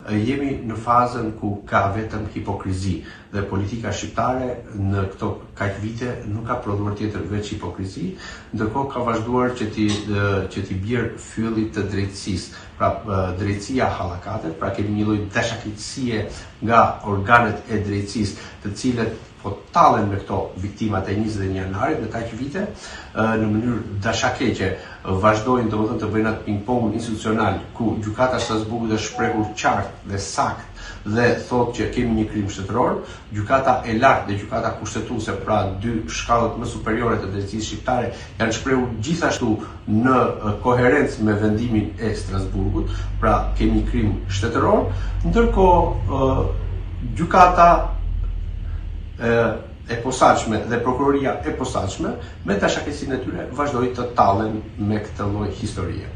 Jemi në fazën ku ka vetëm hipokrizi dhe politika shqiptare në këto kaq vite nuk ka prodhuar tjetër veç hipokrizi, ndërkohë ka vazhduar që t'i që t'i bjerë fyllit të drejtësisë. Pra drejtësia hallakatet, pra kemi një lloj dashakeqësie nga organet e drejtësisë, të cilët po tallen me këto viktimat e 21 janarit në kaq vite, në mënyrë dashakeqe vazhdojnë domethënë të bëjnë atë ping-pongun institucional ku gjykata e Strasburgut është shprehur qartë dhe saktë dhe thotë që kemi një krim shtetëror, gjykata e lartë dhe gjykata kushtetuese, pra dy shkallët më superiore të drejtësisë shqiptare janë shprehur gjithashtu në koherencë me vendimin e Strasburgut, pra kemi një krim shtetëror, ndërkohë gjykata e posaçme dhe prokuroria e posaçme me dashakeqësinë e tyre vazhdoi të tallen me këtë lloj historie.